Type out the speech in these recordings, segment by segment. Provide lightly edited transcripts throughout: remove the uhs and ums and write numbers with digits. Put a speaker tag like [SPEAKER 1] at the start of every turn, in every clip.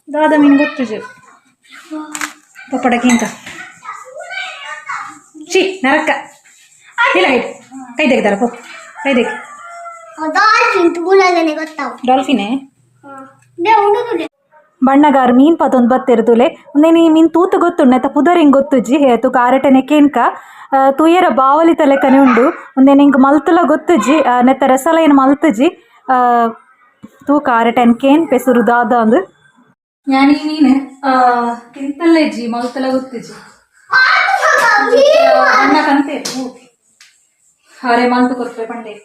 [SPEAKER 1] ದಾದ ಮೀನು ಗೊತ್ತುಜು ಪಪ್ಪಡಕ್ಕಿಂತ she ನರಕ ಇಲ್ಲ ಕೈ ತೆಗ್ದಾರ ಪೋ ಕೈ ತೆಗ್ ಡಾಲ್ಫಿನೇ ಬಣ್ಣಗಾರ ಮೀನ್ ಪತೊಂದು ಬತ್ತಿರ್ದುಲೆ ಒಂದೇನಿ ಮೀನ್ ತೂತು ಗೊತ್ತುಂಡು ನೆತ್ತ ಪುದರ್ ಹಿಂಗೆ ಗೊತ್ತುಜ್ಜಿ ತೂಕ ಆರಟನೆ ಕೇನ್ಕ ತೂಯರ ಬಾವಲಿ ತಲೆಕನೆ ಉಂಡು ಒಂದೇನು ಹಿಂಗೆ ಮಲ್ತುಲ ಗೊತ್ತುಜ್ಜಿ ನೆತ್ತ ರಸಲ ಏನು ಮಲ್ತುಜ್ಜಿ ತೂಕ ಆರಟೆನ್ ಕೇನ್ ಪೆಸುರು ದಾದ ಅಂದು ഞാൻ ಈ ಮೀನು ತಿಂತಲ್ಲೇಜಿ ಮಲ್ತಲ ಗೊತ್ತುಜ್ಜಿ ಬಣ್ಣ ಕಂತೆ ಅರೆ ಮಲ್ತು ಕೊರ್ಪೆ ಪಂಡೆ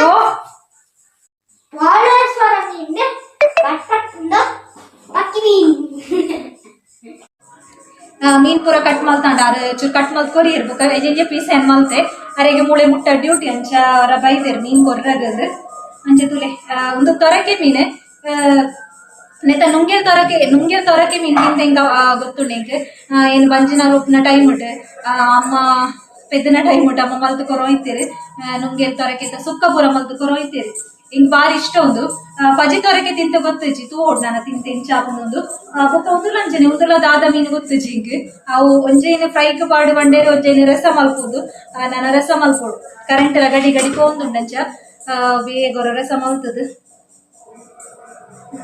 [SPEAKER 1] ಓ ಮೀನ್ ಪೂರ ಕಟ್ ಮಲ್ತಾಂಡ ಅರೆ ಚೂರು ಕಟ್ ಮಲ್ತ್ ಕೊರಿಯರ್ ಬುಕ್ಕ ಎಜೆಂಜೆ ಪೀಸ್ ಏನ್ ಮಲ್ತೆ ಅರೆಗೆ ಮೂಳೆ ಮುಟ್ಟ ಡ್ಯೂಟಿ ಅಂಚ ಅವರ ಬೈದೇರ್ ಮೀನ್ ಕೊರ್ರಗದು ಅಂಚ ತುಲೆ ಒಂದು ತೊರಕೆ ಮೀನು ನೆತ್ತ ನುಂಗೇಲ್ ತೊರಕೆ ನುಂಗೇಲ್ ತೊರಕೆ ಮೀನ್ ತಿಂತ ಹಿಂಗ ಗೊತ್ತುಂಡು ಎಂಕ್ ಏನು ಬಂಜಿನ ರೂಪ್ನ ಟೈಮ್ ಉಂಟು ಅಮ್ಮ ಪೆದ್ದನ ಟೈಮ್ ಉಂಟು ಅಮ್ಮ ಮಲ್ತು ಕೊರೋಯ್ತೀರಿ ನುಂಗೇಲ್ ತೊರಕೆ ಸುಕ್ಕ ಪೂರ ಮಲ್ತು ಕೊರೋಯ್ತೀರಿ ಹಿಂಗ್ ಬಾರಿ ಇಷ್ಟ ಒಂದು ಪಜಿ ತೊರಕೆ ತಿಂತ ಗೊತ್ತುಜ್ಜಿ ತೋಡ್ ನಾನು ತಿಂತ ಇಂಚಾಪುನೊಂದು ಬೊಕ್ಕ ಉಂದುಲ ಅಂಚನೆ ಉಂದುಲ ದಾದ ಮೀನು ಗೊತ್ತುಜ್ಜಿ ಹಿಂಗ್ ಅವು ಒಂಜೇನು ಫ್ರೈಕ್ ಪಾಡು ಬಂಡೇರು ಒಂಜೇನು ರಸ ಮಲ್ಪುದು ನಾನು ರಸ ಮಲ್ಪೋಡು ಕರೆಂಟ್ ಎಲ್ಲ ಗಡಿ ಗಡಿ ಪೋಂದುಂಡಂಚ ಬೇಗ ರಸ ಮಲ್ತದು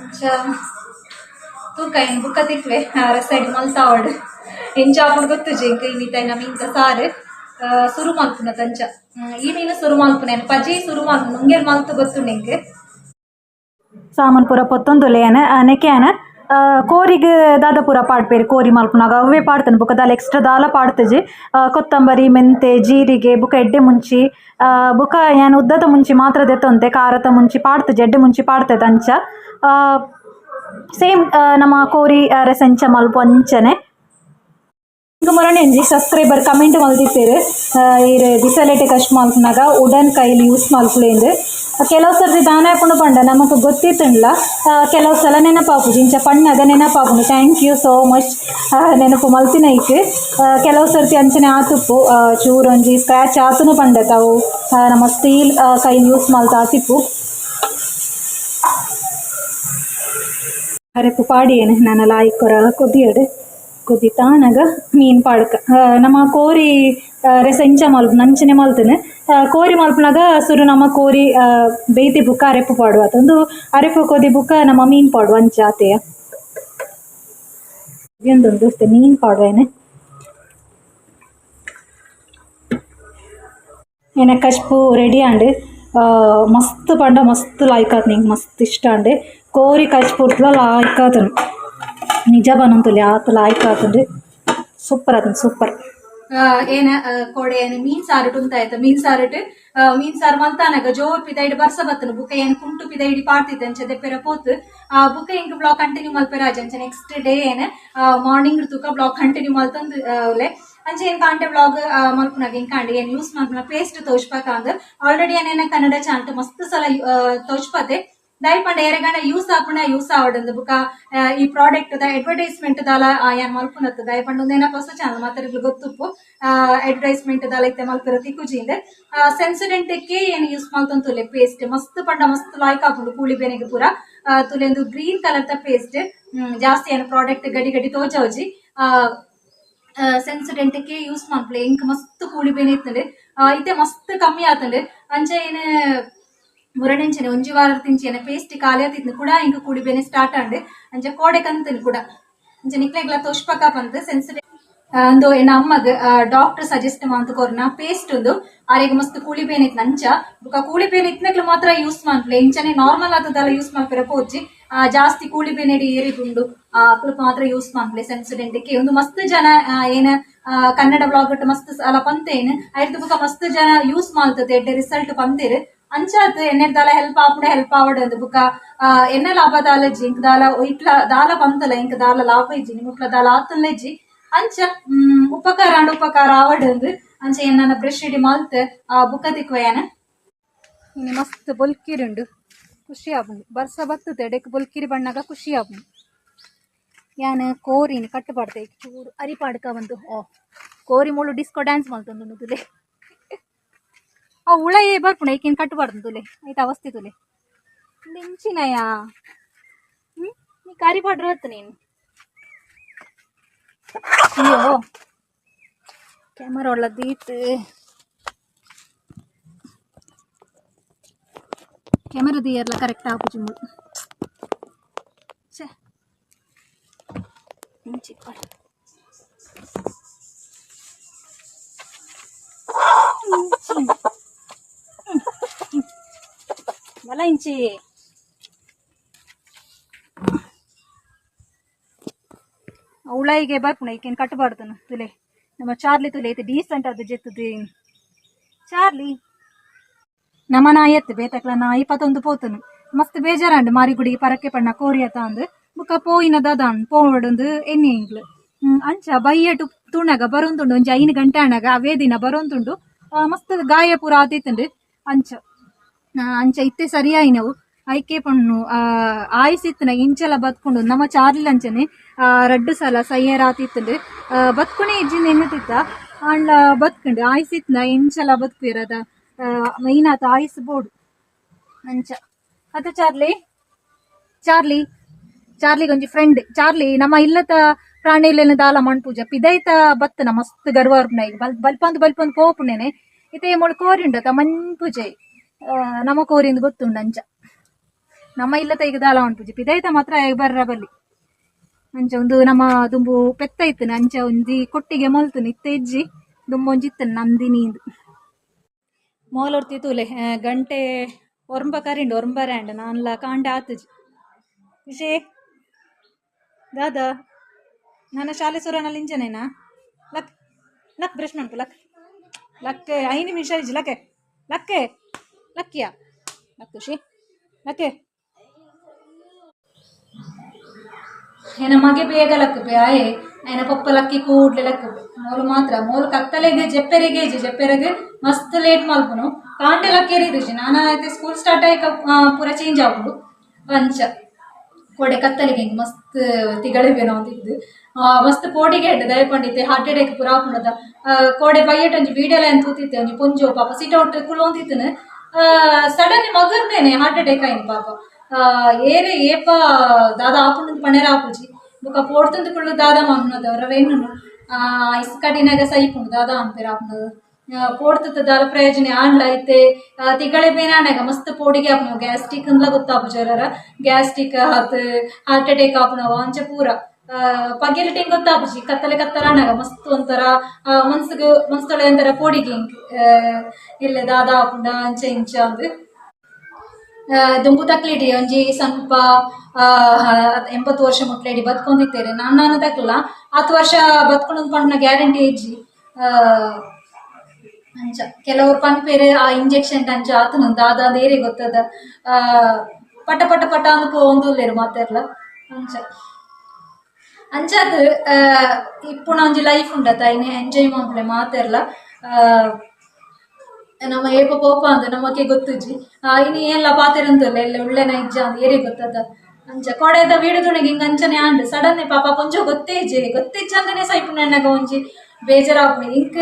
[SPEAKER 1] ಅಂಚ ತೂಕ ಏನು ಬುಕ್ಕ ತಿಕ್ವೆ ರಸ ಇಡಿ ಮಲ್ತಾವಡು ಎಂಚಾಪುಡು ಗೊತ್ತುಜ್ಜಿ ಇಂಕ್ ಇನ್ನಿತೈನ ಮೀನ್ದ ಸಾರು ಸುರು ಮಲ್ಪುನ ತಂಚ ಈ ಮೀನು ಸುರು ಮಲ್ಪುನ ಪಜಿ ಸುರು ಮಲ್ಪುನ ನುಂಗೇಲ್ ಮಲ್ತು ಗೊತ್ತುಂಡು ಎಂಕ್ ಸಾಮಾನ್ ಪೂರ ಪೊತ್ತೊಂದುಲೆ ನೆಕ್ಯಾನ ಕೋರಿಗೆ ದಾದ ಪೂರ ಪಾಡ್ಪೇರು ಕೋರಿ ಮಲ್ಪುನಾಗ ಅವೇ ಪಾಡ್ತಾನೆ ಬೊಕ್ಕ ದಾಲ ಎಕ್ಸ್ಟ್ರಾ ದಾಲ ಪಾಡ್ತಜಿ ಕೊತ್ತಂಬರಿ ಮೆಂತೆ ಜೀರಿಗೆ ಬೊಕ್ಕ ಎಡ್ಡೆ ಮುಂಚಿ ಬೊಕ್ಕ ಯಾನ್ ಉದ್ದದ ಮುಂಚಿ ಮಾತ್ರ ದೆತ್ತೊಂತೆ ಖಾರದ ಮುಂಚಿ ಪಾಡ್ತಜಿ ಎಡ್ಡೆ ಮುಂಚಿ ಪಾಡ್ತದೆ ಅಂಚ ಸೇಮ್ ನಮ್ಮ ಕೋರಿ ರಸಂಚ ಮಲ್ಪ ಅಂಚನೆ ಮೊರನೆ ಸಬ್ಸ್ಕ್ರೈಬರ್ ಕಮೆಂಟ್ ಮಲ್ದಿತ್ತೇರು ಈರ್ ಬಿಸಲೇಟೆ ಕಷ್ಟ ಮಲ್ಪುನಾಗ ವುಡನ್ ಕೈಲಿ ಯೂಸ್ ಮಲ್ಪುಲೇಂದು ಕೆಲವು ಸರ್ತಿ ದಾನ ಹಾಕೊಂಡು ಪಂಡ ನಮಕ್ ಗೊತ್ತಿತ್ತುಂಡ್ಲ ಕೆಲವು ಸಲ ನೆನಪಾಪುಜಿ ಇಂಚ ಪಣ್ಣಗ ನೆನಪಾಪುಂಡು thank you so much ನೆನಪು ಮಲ್ತಿನೈಕ್ ಕೆಲವು ಸರ್ತಿ ಅಂಚನೆ ಆತುಪ್ಪು ಚೂರೊಂಜಿ ಸ್ಕ್ರ್ಯಾಚ್ ಆತುನು ಪಂಡತ ಅವು ನಮ್ಮ ಸ್ಟೀಲ್ ಕೈಲಿ ಯೂಸ್ ಮಲ್ತ ಆತಿಪ್ಪು ಅರೆಪು ಪಾಡಿಯೇನು ನಾನು ಲಾಯ್ಕೊರ ಕೊದಿಯಡು ಕೊದಿ ತಾನಗ ಮೀನ್ ಪಾಡ್ಕ ನಮ್ಮ ಕೋರಿ ರೆಸ ಇಂಚ ಮಲ್ಪುನ ಅಂಚನೆ ಮಲ್ತುನು ಕೋರಿ ಮಲ್ಪುನಾಗ ಸುರು ನಮ್ಮ ಕೋರಿ ಬೇಯ್ತಿ ಬುಕ್ಕ ಅರೆಪು ಪಾಡುವ ಒಂದು ಅರೆಪು ಕೊದಿ ಬುಕ್ಕ ನಮ್ಮ ಮೀನ್ ಪಾಡುವ ಅಂಚ ಆತೆಯ ಒಂದು ಮೀನ್ ಪಾಡುವೇನೆ ಏನ ಕಶ್ಪು ರೆಡಿ ಆಂಡ್ ಮಸ್ತ್ ಪಂಡ ಮಸ್ತ್ ಲಾಯ್ಕ್ ಆತು ನಿಂಗೆ ಮಸ್ತ್ ಇಷ್ಟ ಅಂಡೆ ಕೋರಿ ಕಚ್ಪುರ್ತ್ಲ ಲಾಯ್ಕ್ ಆತನು ನಿಜ ಬನಂತುಲಿ ಆತ ಲಾಯ್ಕ್ ಆತಂಡು ಸೂಪರ್ ಆತನು ಸೂಪರ್ ಏನ ಕೋಡೆ ಏನು ಮೀನ್ ಸಾರುಟು ಉಂತಾಯ್ತು ಮೀನ್ ಸಾರುಟು ಮೀನ್ ಸಾರು ಮಲ್ತಾನಗ ಜೋರ್ ಪಿದ ಇಡಿ ಬರ್ಸ ಬತ್ತನು ಬುಕ್ಕ ಏನು ಕುಂಟು ಪಿದ ಇಡಿ ಪಾಡ್ತಿದ್ದೆ ಅಂಚ ದೆಪ್ಪೆರ ಪೋತು ಬುಕ್ಕ ಇಂಕ್ ಬ್ಲಾಗ್ ಕಂಟಿನ್ಯೂ ಮಲ್ಪೆರಾಜ್ ಅಂಚ ನೆಕ್ಸ್ಟ್ ಡೇ ಏನ ಮಾರ್ನಿಂಗ್ ತೂಕ ಬ್ಲಾಗ್ ಕಂಟಿನ್ಯೂ ಮಲ್ತಂದು ಅಂಚ ಏನ್ ಕಾಂಟೆ ಬ್ಲಾಗ್ ಮಲ್ಪುನಾಗ ಇಂಕ್ ಕಾಂಡೆ ಏನ್ ಯೂಸ್ ಮಲ್ಪುನ ಪೇಸ್ಟ್ ತೋಚ್ಪಾಕ ಅಂದ್ ಆಲ್ರೆಡಿ ಏನೇನ ಕನ್ನಡ ಚಾನಲ್ ಮಸ್ತ್ ಸಲ ತೋಚ್ಪತೆ ದಯಪಂಡ ಎರೆಗಂಡ ಯೂಸ್ ಆಪುಣ ಯೂಸ್ ಆವಡಂದು ಬುಕ್ಕ ಈ ಪ್ರಾಡಕ್ಟ್ ದ ಅಡ್ವರ್ಟೈಸ್ಮೆಂಟ್ ದಾಲ ಯಾನ್ ಮಲ್ಪುನತ್ತು ದಯಪಂಡ ಒಂದೇನ ಹೊಸ ಚಾನಲ್ ಮಾತಾಡಿಗ್ಲು ಗೊತ್ತುಪ್ಪು ಅಡ್ವರ್ಟೈಸ್ಮೆಂಟ್ ದಾಲ ಇತ್ತೆ ಮಲ್ಪಿರ ತಿಕ್ಕುಜಿಂದ ಸೆನ್ಸಿಡೆಂಟ್ ಕೆ ಏನು ಯೂಸ್ ಮಲ್ತಂತುಲೆ ಪೇಸ್ಟ್ ಮಸ್ತ್ ಪಂಡ ಮಸ್ತ್ ಲಾಯ್ಕ್ ಆಪುಂಡು ಕೂಳಿ ಬೆನೆಗೆ ಪೂರ ತುಲೆಂದು ಗ್ರೀನ್ ಕಲರ್ ದ ಪೇಸ್ಟ್ ಜಾಸ್ತಿ ಏನು ಪ್ರಾಡಕ್ಟ್ ಗಡಿ ಗಡಿ ತೋಜಾವ್ಜಿ ಸೆನ್ಸಿಡೆಂಟ್ ಕೆ ಯೂಸ್ ಮಲ್ಪಲೆ ಇಂಕ್ ಮಸ್ತ್ ಕೂಳಿ ಬೇನೆ ಇತ್ತಂಡು ಇತ್ತೆ ಮಸ್ತ್ ಕಮ್ಮಿ ಆತಂಡು ಅಂಚ ಏನು ಮುರಣಿಂಚನೆ ಒಂಜಿ ವಾರ ತಿಂಚೆನೆ ಪೇಸ್ಟ್ ಖಾಲಿ ಆತಿತ್ನು ಕೂಡ ಇಂಕ ಕೂಡಿ ಬೇನೆ ಸ್ಟಾರ್ಟ್ ಆಂಡ್ ಅಂಚ ಕೋಡೆ ಕಂತನು ಕೂಡ ಅಂಚ ನಿಕ್ಲೆಗ್ಲ ತೋಷ್ಪಕ ಪಂದ್ ಸೆನ್ಸಿಟಿವ್ ಅಂದು ಎನ್ನ ಅಮ್ಮಗ್ ಡಾಕ್ಟರ್ ಸಜೆಸ್ಟ್ ಮಂತ್ ಕೊರ್ನ ಪೇಸ್ಟ್ ಒಂದು ಆರೆಗ್ ಮಸ್ತ್ ಕೂಳಿ ಬೇನೆ ಇತ್ತು ಅಂಚ ಬುಕ್ಕ ಕೂಳಿ ಬೇನೆ ಇತ್ನಕ್ಲು ಮಾತ್ರ ಯೂಸ್ ಮನ್ಪ್ಲೆ ಇಂಚನೆ ನಾರ್ಮಲ್ ಆತದಲ್ಲ ಯೂಸ್ ಮಲ್ಪೆರ ಪೋಚಿ ಜಾಸ್ತಿ ಕೂಳಿ ಬೇನೆಡಿ ಏರಿಗುಂಡು ಅಕ್ಲು ಮಾತ್ರ ಯೂಸ್ ಮನ್ಪ್ಲೆ ಸೆನ್ಸಿಡೆಂಟ್ ಒಂದು ಮಸ್ತ್ ಜನ ಏನ ಕನ್ನಡ ಬ್ಲಾಗ್ ಮಸ್ತ್ ಅಲ ಪಂತೇನು ಐರ್ದು ಬುಕ್ಕ ಮಸ್ತ್ ಜನ ಯೂಸ್ ಮಾಡ್ತದೆ ಎಡ್ಡೆ ರಿಸಲ್ಟ್ ಪಂತೇರು ಅಂಚಾತ್ ಎಣ್ಣೆ ದಾಲ ಹೆಲ್ಪ್ ಆಪುಂಡ ಹೆಲ್ಪ್ ಆವಡ್ ಬುಕ್ಕ ಎಣ್ಣೆ ಲಾಭ ದಾಲ ಜಿ ಇಂಕ್ ದಾಲ ಇಟ್ಲ ದಾಲ ಬಂತಲ್ಲ ಇಂಕ್ ದಾಲ ಲಾಭ ಇಜ್ಜಿ ನಿಮುಟ್ಲ ದಾಲ ಆತಲ್ಲ ಇಜ್ಜಿ ಅಂಚ ಉಪಕಾರ ಅಂಡ್ ಉಪಕಾರ ಆವಡ್ ಅಂಚ ಎನ್ನ ಬ್ರಷ್ ಇಡಿ ಮಲ್ತ್ ಬುಕ್ಕ ತಿಕ್ವಯಾನ ಇನ್ನು ಮಸ್ತ್ ಬೊಲ್ಕಿರುಂಡು ಖುಷಿ ಆಪುಂಡು ಬರ್ಸ ಬತ್ತದ ಎಡೆಕ್ ಬೊಲ್ಕಿರಿ ಬಣ್ಣಗ ಖುಷಿ ಆಪುಂಡು ಯಾನ್ ಕೋರಿನ್ ಕಟ್ಟು ಪಾಡ್ತೆ ಚೂರು ಅರಿ ಪಾಡ್ಕ ಬಂದು ಓ ಕೋರಿ ಮುಳ್ಳು ಡಿಸ್ಕೋ ಡ್ಯಾನ್ಸ್ ಮಲ್ತೊಂದುಂಡು ತುಲೆ ಆ ಉಳ ಏ ಬರ್ಪುಂಡು ಏಕೇನು ಕಟ್ಟು ಪಾಡ್ದು ತುಲೆ ಐತ ಅವಸ್ಥೆ ತುಲೆ. ಇಂಚಿನಯಾ ನೀ ಕಾರಿ ಪಾಡ್ರ ನೀನು. ಅಯ್ಯೋ ಕ್ಯಾಮರಾ ಒಳ್ಳದೀತು, ಕ್ಯಾಮರಾ ದಿಯರ್ಲ ಕರೆಕ್ಟ್ ಆಪುಜಿ ಮುಳು. ಛೇ ಇಂಚಿ ಬಲ ಇಂಚಿ. ಉಳಾಯಿಗೆ ಬರ್ಪುಣ ಈಕೇನು ಕಟ್ಟಬಾರ್ದನು ತುಲೆ. ನಮ್ಮ ಚಾರ್ಲಿ ತುಲೆ ಐತೆ ಡೀಸೆಂಟ್ ಅದು ಜೆತ್ತದು ಚಾರ್ಲಿ. ನಮ್ಮ ನಾಯಿ ಎತ್ತು ಬೇತಕ್ಲ ನಾಯಿ ಪತೊಂದು ಪೋತನು ಮಸ್ತ್ ಬೇಜಾರಂಡು ಮಾರಿಗುಡಿಗೆ ಪರಕ್ಕೆ ಪಣ್ಣ ಕೋರಿಯತ ಅಂದು ಬುಕ್ಕ ಪೋಯಿನ ದಾದಾನ್ ಪೋವಡೊಂದು ಎಣ್ಣೆ ಇಂಗ್ಲು ಅಂಚ ಬೈಯಟು ತುಣಗ ಬರೊಂದುಂಡು ಒಂಜಿ 5 ಗಂಟೆ ಅಣಗ ಅವೇ ದಿನ ಬರೊಂದುಂಡು. ಮಸ್ತ್ ಗಾಯ ಪೂರ ಆದಿತ್ತುಂಡು ಅಂಚ ಅಂಚ ಇತ್ತೆ ಸರಿಯಾಯಿನವು ಐಕೆ ಪಣ್ಣು ಆಯಿಸಿತ್ತನ ಇಂಚಲ ಬತ್ಕೊಂಡು ನಮ್ಮ ಚಾರ್ಲಿ ಅಂಚನೆ ರಡ್ಡು ಸಲ ಸಯ್ಯರ ಆತಿತ್ತುಂಡು ಬತ್ಕುಣೆ ಇಜ್ಜಿಂದ ಎನ್ನುತ್ತಿತ್ತ ಅಂಡ ಬತ್ಕಂಡು ಆಯಿಸಿತ್ನ ಇಂಚಲ ಬತ್ಕುವಿರದ ಮೈನ್ ಆತ ಆಯಿಸ್ ಬೋರ್ಡು ಅಂಚ. ಅದ ಚಾರ್ಲಿ ಚಾರ್ಲಿ ಚಾರ್ಲಿಗೆ ಒಂಜಿ ಫ್ರೆಂಡ್ ಚಾರ್ಲಿ ನಮ್ಮ ಇಲ್ಲತ ಪ್ರಾಣಿಲೆನ ದಾಲ ಮಣ್ಪೂಜ ಪಿದೈತ ಬತ್ತನ ಮಸ್ತ್ ಗರ್ವ ಈಗ ಬಲ್ಪಂದು ಬಲ್ಪಂದು ಪೋಪುಣೇನೆ ಇತ್ತೆ ಮೊಳು ಕೋರಿ ಉಂಡತ ಮನ್ಪೂಜೆ ನಮ್ಮ ಕೋರಿಂದ ಗೊತ್ತುಂಡು ಅಂಚ. ನಮ್ಮ ಇಲ್ಲತ ಈಗ ದಾಲ ಮಣ್ಪೂಜೆ ಪಿದೈತ ಮಾತ್ರ ಬರ್ರ ಬಲ್ಲಿ ಅಂಚ. ಒಂದು ನಮ್ಮ ದುಂಬು ಪೆತ್ತ ಇತ್ತನ ಅಂಚ ಒಂಜಿ ಕೊಟ್ಟಿಗೆ ಮೊಲ್ತುನು ಇತ್ತೆ ಇಜ್ಜಿ ದುಂಬು ಒಂಜಿ ಇತ್ತನ ನಂದಿನಿ ಮೋಲೊರ್ತಿ ತೂಲೆ ಗಂಟೆ ಒರಂಬ ಕರಿಂಡು ಒರಂಬರೆ ಅಂಡ ನಾನ್ಲ ಕಾಂಡ ಆತುಜಿ. ವಿಷೇ ದಾದಾ ನನ್ನ ಶಾಲೆ ಸುರನಲ್ಲಿ ಇಂಚನೇನಾ luck luck brush ಮಾಡ್ಕು luck luck 5 ನಿಮಿಷ ಇಜ್ಜಿ ಲಕ್ಕೆ ಲಕ್ಕೆ ಲಕ್ಕಿಯಾ ಲಕ್ ಖುಷಿ ಲಕ್ಕೆ. ಏನ ಮಗೆ ಬೇಗ ಲಕ್ಕುಪೆ ಆಯೆ ಆಯ್ನ ಪಪ್ಪ ಲಕ್ಕಿ ಕೂಡ್ಲೆ ಲಕ್ಕುಪೆ ಮೋಲು ಮಾತ್ರ ಮೋಲು ಕತ್ತಲೆಗೆ ಜೆಪ್ಪೆರಿಗೆ ಇಜ್ಜಿ ಜೆಪ್ಪೆರೆಗೆ ಮಸ್ತ್ ಲೇಟ್ ಮಲ್ಪುನು ಕಾಂಡೆ ಲಕ್ಕೇರಿ ಇಜ್ಜಿ. ನಾನು ಐತೆ ಸ್ಕೂಲ್ ಸ್ಟಾರ್ಟ್ ಆಯ್ಕ ಪೂರ ಚೇಂಜ್ ಆಪುಂಡು ಅಂಚ. ಕೋಡೆ ಕತ್ತಲಿಗೆ ಹಿಂಗೆ ಮಸ್ತ್ ತಿಗಳಿಬೇನೋ ಅಂತಿದ್ದು ಮಸ್ತ್ ಪೋಡಿಗೆ ಹೆಡ್ ದಯಪಂಡಿತ್ತೆ ಹಾರ್ಟ್ ಅಟ್ಯಾಕ್ ಪೂರ ಆಪುಂಡದ. ಕೋಡೆ ಬೈಯಟ್ ಒಂಜಿ ವೀಡಿಯೋಲ ಏನ್ ತೂತಿತ್ತೆ ಒಂಜಿ ಪೊಂಜೋ ಪಾಪ ಸಿಟ್ ಔಟ್ ಕುಲೊಂದಿತ್ತನು ಸಡನ್ ಮಗರ್ನೇನೆ ಹಾರ್ಟ್ ಅಟ್ಯಾಕ್ ಆಯ್ನು ಪಾಪ. ಏರೆ ಏಪ ದಾದಾ ಆಪುಂಡು ಪಣೇರ ಆಪುಜಿ ಬೊಕ ಪೋಡ್ತಂದು ಕುಳ್ಳು ದಾದಾ ಮಾನ್ಪುನದ ಅವರ ಎನ್ನುನು ಇಸ್ ಕಡಿನಾಗ ಸೈಪುಂಡು ದಾದಾ ಅನ್ಪೇರ ಆಪುಂಡು ಪೋಡ್ತದ ದಾಲ ಪ್ರಯೋಜನ ಆಂಡ್ಲ ಐತೆ ತಿಗಳೆ ಬೇನಾನಾಗ ಮಸ್ತ್ ಪೋಡಿಗೆ ಆಪುನವು ಗ್ಯಾಸ್ಟ್ರಿಕ್ ಅಂದ್ಲ ಗೊತ್ತಾಪುಜಿ ಅವರ ಗ್ಯಾಸ್ಟ್ರಿಕ್ ಆತ್ ಹಾರ್ಟ್ ಅಟ್ಯಾಕ್ ಆಪುನವು ಅಂಚ ಪೂರ ಪಗೆಲ್ ಟೈಮ್ ಗೊತ್ತಾಪುಜಿ ಕತ್ತಲೆ ಕತ್ತಲಾನಾಗ ಮಸ್ತ್ ಒಂಥರ ಮನ್ಸಿಗೆ ಮನ್ಸ್ತೊಳೆ ಒಂಥರ ಪೋಡಿಗೆ ಇಲ್ಲ ದಾದಾ ಆಪುಂಡ ಅಂಚ ಇಂಚ ಅಂದ್. ದುಂಬು ತಕ್ಲಿಡಿ ಒಂಜಿ ಸ್ವಲ್ಪ 80 ವರ್ಷ ಮುಟ್ಲೇಡಿ ಬತ್ಕೊಂಡಿತ್ತೇರೆ ನಾನು ತಕ್ಲ 10 ವರ್ಷ ಬತ್ಕೊಂಡು ಪಂಡ್ನ ಗ್ಯಾರಂಟಿ ಇಜ್ಜಿ. ಅಂಚ ಕೆಲವರು ಪನ್ಪೇರೆ ಆ ಇಂಜೆಕ್ಷನ್ ಅಂಚ ಆತನ ದಾದಾ ಏರೆ ಗೊತ್ತದ ಪಟ ಪಟ ಪಟ ಅಂದ್ ಪೋವೊಂದುಲ್ಲೆರ್ ಮಾತೆರ್ಲ ಅಂಚ ಅಂಚಾದ್ ಇಪ್ಪುನ ಒಂಜಿ ಲೈಫ್ ಉಂಡತ ಐನೆ ಎಂಜಾಯ್ ಮನ್ಪುಲೆ ಮಾತೆರ್ಲ. ನಮ್ಮ ಏಪ ಪೋಪ ಅಂದ್ ನಮಕೆ ಗೊತ್ತುಜ್ಜಿ ಇನಿ ಏನ್ಲ ಪಾತೆರಂತಲ್ಲ ಎಲ್ಲ ಉಳ್ಳೆನ ಇಜ್ಜ ಅಂದ್ ಏರೆ ಗೊತ್ತದ ಅಂಚ. ಕೋಡೆದ ವೀಡಿಯೋ ತುಣೆಗೆ ಹಿಂಗ ಅಂಚನೆ ಆಂಡ್ ಸಡನ್ ಪಾಪ ಕೊಂಚ ಗೊತ್ತೇ ಇಜ್ಜಿ ಗೊತ್ತಿಜ್ಜ ಅಂದನೆ ಸೈಪುನ ಒಂಜಿ ಬೇಜಾರಾಪುಂಡು ಇಂಕ್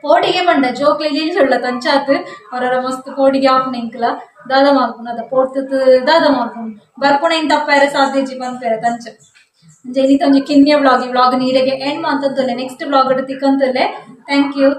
[SPEAKER 1] ಪೋಡಿಗೆ ಪಂಡ ಜೋಕ್ಲೆ ಇಲ್லுಳ್ಳ ತಂಚಾತ್ ಅವರ ಮಸ್ತ್ ಪೋಡಿಗೆ ಆಪುನ ಇಂಕ್ಲ ದಾದ ಮಲ್ಪುನ ಅದ ಪೋಡ್ತುತು ದಾದ ಮಲ್ಪುನು ಬರ್ಪುಣ ಇಂತ ತಪ್ಪಾರೆ ಸಾಧ್ಯ ಇಜ್ಜಿ ಪನ್ಪೆರೆ ತಂಚ. ಅಂಚ ಇನಿತ ಒಂಜಿ ಕಿನ್ಯ ವ್ಲಾಗ್ ಈ ವ್ಲಾಗ್ ನೀರೆಗೆ ಎಂಡ್ ಮಂತಂತುಲ್ಲೆ ನೆಕ್ಸ್ಟ್ ವ್ಲಾಗ್ ತಿಕ್ಕಂತುಲ್ಲೆ. Thank you.